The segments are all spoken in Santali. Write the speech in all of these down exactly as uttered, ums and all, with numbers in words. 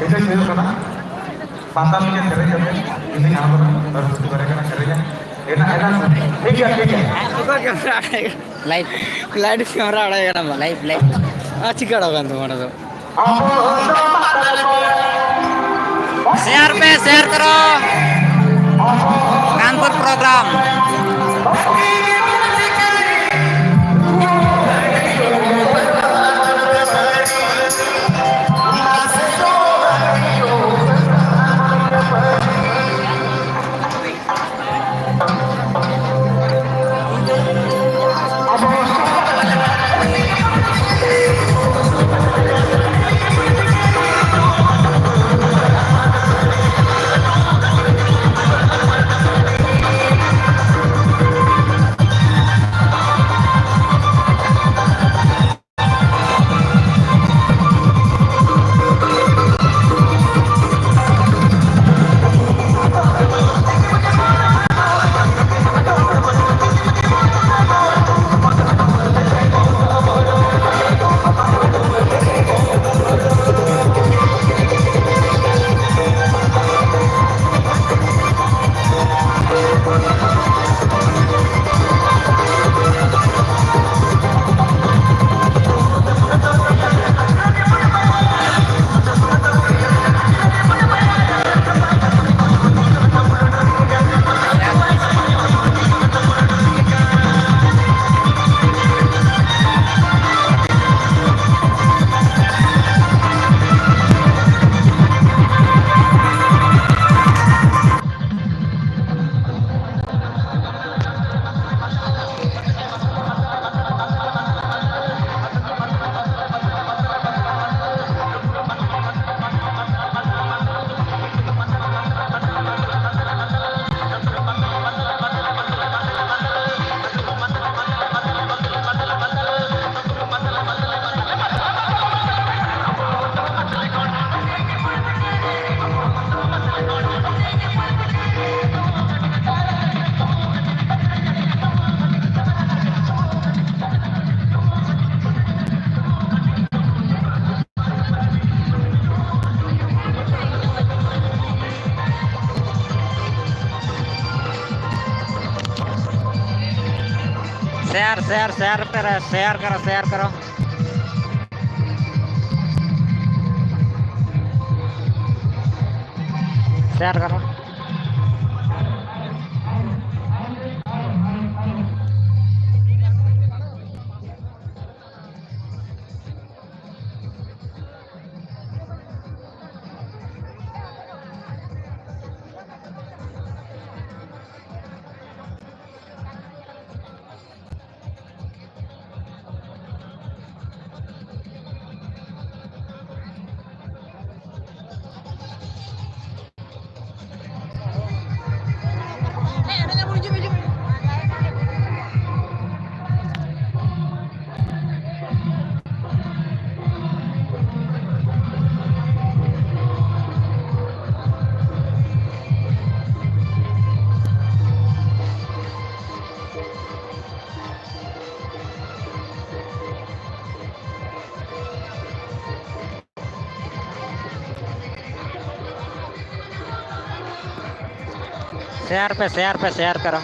ᱮᱴᱟᱜ ᱦᱩᱭᱩᱜ ᱠᱟᱱᱟ᱾ ᱥᱟᱱᱛᱟᱲ ᱜᱮ ᱥᱮᱨᱮᱧ ᱠᱟᱛᱮ ᱤᱧ ᱟᱬᱜᱚᱱᱟ, ᱟᱨ ᱥᱩᱫᱷᱩ ᱵᱟᱨᱭᱟ ᱜᱟᱱ ᱥᱮᱨᱮᱧᱟ᱾ ᱮᱱᱟ, ᱮᱱᱟ, ᱴᱷᱤᱠ ᱜᱮᱭᱟ, ᱴᱷᱤᱠ ᱜᱮᱭᱟ᱾ ᱚᱠᱟ ᱠᱮᱢᱨᱟ ᱟᱲᱟᱜ ᱠᱟᱱᱟ? ᱞᱟᱭᱤᱵᱷ᱾ ᱞᱟᱭᱤᱵᱷ ᱠᱮᱢᱨᱟ ᱟᱲᱟᱜ ᱠᱟᱱᱟ, ᱞᱟᱭᱤᱵᱷ, ᱞᱟᱭᱤᱵᱷ᱾ ᱟᱨ ᱪᱤᱠᱟᱹ ᱟᱲᱟᱜ ᱠᱟᱱ ᱛᱟᱢᱟ ᱚᱸᱰᱮ ᱫᱚ? ᱥᱮᱭᱟᱨ ᱯᱮ, ᱥᱮᱭᱟᱨ ᱠᱚᱨᱚ᱾ Kanpur program. Share share share पे शेयर करो, शेयर करो, शेयर करो। शेयर पे शेयर पे शेयर करो।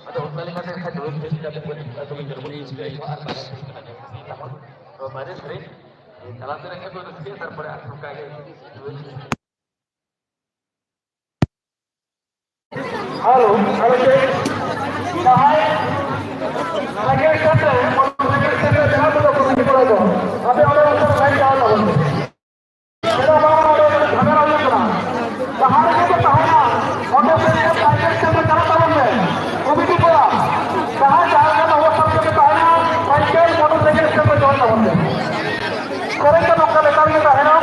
ᱟᱫᱚ ᱚᱱᱠᱟ ᱞᱮᱠᱟᱛᱮ ᱠᱷᱟᱡ ᱫᱩᱣᱟᱹᱨ ᱯᱷᱮᱰ ᱠᱟᱛᱮ ᱵᱚᱱ ᱟᱹᱛᱩ ᱵᱚᱱ ᱡᱚᱱᱢᱚ ᱞᱮᱱ ᱠᱷᱟᱡ ᱟᱨ ᱵᱟᱦᱨᱮ ᱥᱮᱨᱮᱧ ᱛᱟᱵᱚᱱ᱾ ᱛᱚ ᱵᱟᱦᱨᱮ ᱥᱮᱨᱮᱧ ᱛᱟᱞᱟᱛᱮ ᱨᱮᱸᱜᱮᱡ ᱵᱚᱱ ᱨᱟᱹᱥᱠᱟᱹᱭᱟ, ᱛᱟᱨᱯᱚᱨᱮ ᱟᱨ ᱚᱱᱠᱟ ᱜᱮ ᱫᱩᱣᱟᱹᱨ ᱦᱮᱞᱳ, ᱦᱮᱞᱳ, ᱪᱮᱠ᱾ ᱡᱟᱦᱟᱸᱭ ᱥᱟᱭᱠᱮᱞ ᱥᱴᱮᱱᱰ ᱨᱮ, ᱢᱚᱴᱚᱨ ᱥᱟᱭᱠᱮᱞ ᱥᱴᱮᱱᱰ ᱨᱮ ᱡᱟᱦᱟᱸ ᱠᱚᱫᱚ ᱠᱚ ᱦᱤᱡᱩᱜ ᱠᱟᱱᱟ ᱠᱚ, ᱟᱯᱮ ᱚᱸᱰᱮ ᱢᱤᱫᱴᱟᱝ ᱞᱟᱭᱤᱱ ᱛᱟᱦᱮᱱ ᱛᱟᱵᱚᱱ ᱯᱮ᱾ ᱪᱮᱫᱟᱜ ᱵᱟᱝ ᱱᱚᱰᱮ ᱡᱷᱟᱢᱮᱞᱟ ᱦᱩᱭᱩᱜ ᱠᱟᱱᱟ? ᱡᱟᱦᱟᱸ ᱨᱮᱜᱮ ᱯᱮ ᱛᱟᱦᱮᱱᱟ, ᱢᱚᱴᱚᱨ ᱥᱟᱭᱠᱮᱞ, ᱥᱟᱭᱠᱮᱞ ᱥᱴᱮᱱᱰ ᱨᱮ ᱪᱟᱞᱟᱜ ᱛᱟᱵᱚᱱ ᱯᱮ᱾ ᱠᱚᱢᱤᱴᱤ ᱠᱚᱲᱟ, ᱡᱟᱦᱟᱸᱭ ᱡᱟᱦᱟᱸ ᱞᱮᱠᱟᱱ ᱚᱵᱚᱥᱛᱟ ᱨᱮᱜᱮ ᱯᱮ ᱛᱟᱦᱮᱱᱟ, ᱥᱟᱭᱠᱮᱞ, ᱢᱚᱴᱚᱨ ᱥᱟᱭᱠᱮᱞ ᱥᱴᱮᱱᱰ ᱨᱮ ᱡᱚᱭᱮᱱ ᱛᱟᱵᱚᱱ ᱯᱮ᱾ ᱥᱮᱨᱮᱧ ᱫᱚ ᱱᱚᱝᱠᱟ ᱞᱮᱛᱟᱲ ᱜᱮ ᱛᱟᱦᱮᱱᱟ᱾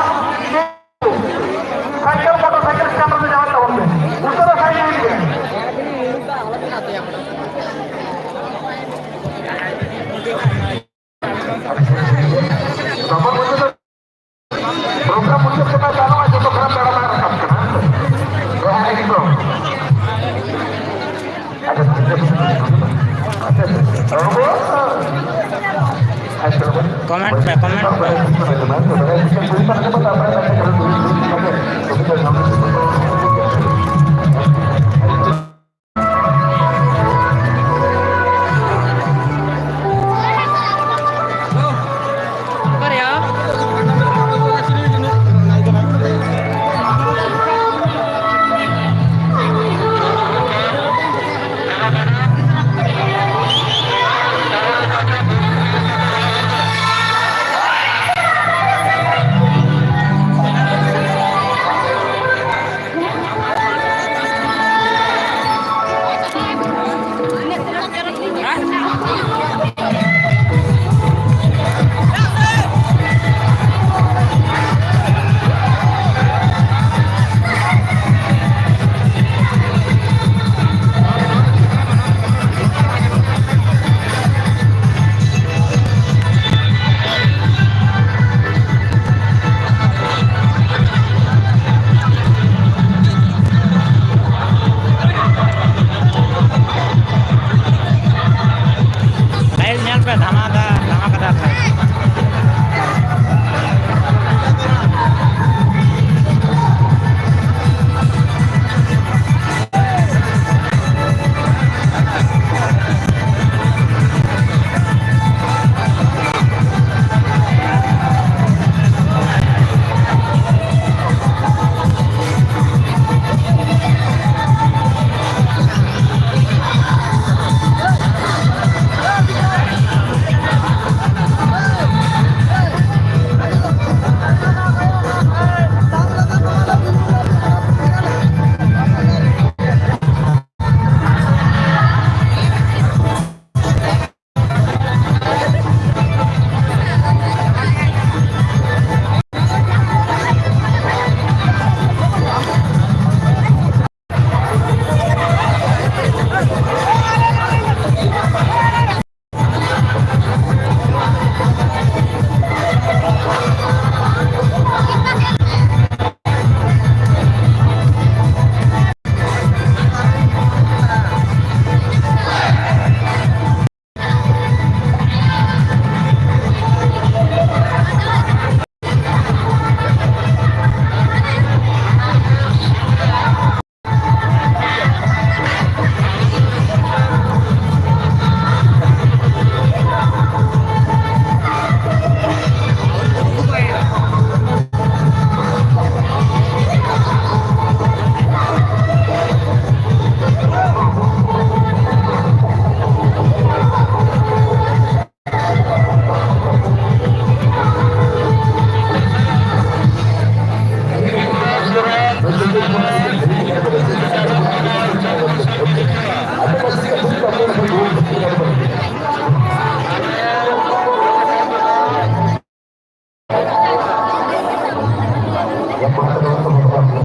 ᱥᱟᱭᱠᱮᱞ, ᱢᱚᱴᱚᱨ ᱥᱟᱭᱠᱮᱞ ᱥᱴᱮᱱᱰ ᱨᱮ ᱡᱟᱦᱟᱸ ᱛᱟᱵᱚᱱ ᱯᱮ, ᱩᱥᱟᱹᱨᱟ ᱥᱟᱭᱠᱮᱞ ᱜᱮ᱾ ᱯᱨᱳᱜᱨᱟᱢ ᱢᱩᱪᱟᱹᱫ ᱠᱟᱛᱮ ᱜᱟᱱᱚᱜᱼᱟ, ᱡᱚᱛᱚ ᱠᱷᱚᱱᱟᱜ ᱯᱮᱲᱟ ᱢᱟ ᱨᱟᱠᱟᱵ ᱠᱟᱱᱟ᱾ ᱦᱮᱸ, ᱮᱠᱫᱚᱢ᱾ ᱟᱪᱪᱷᱟ, ᱟᱪᱪᱷᱟ, ᱟᱪᱪᱷᱟ᱾ ᱠᱚᱢᱮᱱᱴ ᱯᱮ, ᱠᱚᱢᱮᱱᱴ ᱯᱮ᱾